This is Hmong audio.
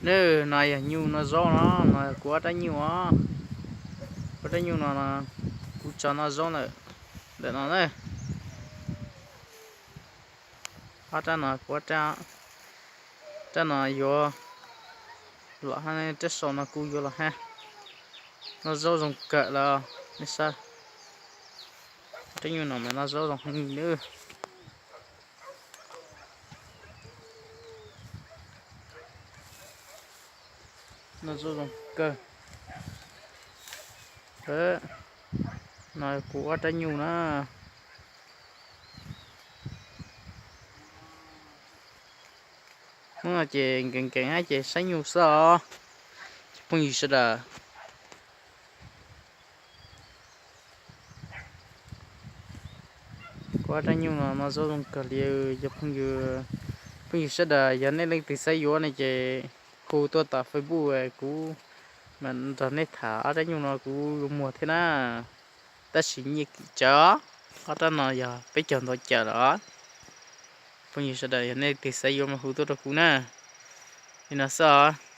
Nws no yog nyuj noj zaub no, no yog kuv ob rab nyuj os. Kuv ob rab nyuj no, kuv tso noj zaub ntawm, ntawm no na. Ob rab no kuv ob rab, rab no yuav los hab, rab saum no kuv yuav los hab. Noj zaub zoo kawg los nej saib. Rab nyuj no mas noj zaub zoo heev nawb. Noj zaub zoo kawg. No kuv ob rab nyuj na. Hnub no ces nkees nkees hab ces saib nyuj xwb os cov phooj ywg sawv daws. Kuv ob rab nyuj no noj zaub zoo kawg li cov phooj ywg. Phooj ywg sawv daws yog nej leej twg xav yuav ne ces hu tuaj tom Facebook kuv mam nrog nej tham. Ob rab nyuj no kuv yuav muag thiab na, tab sis nyiaj kim tsawv. Ob rab no yog peb caug ntau cawm lawm. Phooj ywg sawv daws yog nej leej twg xav yuav mas hu tuaj rau kuv na. Li no xwb os.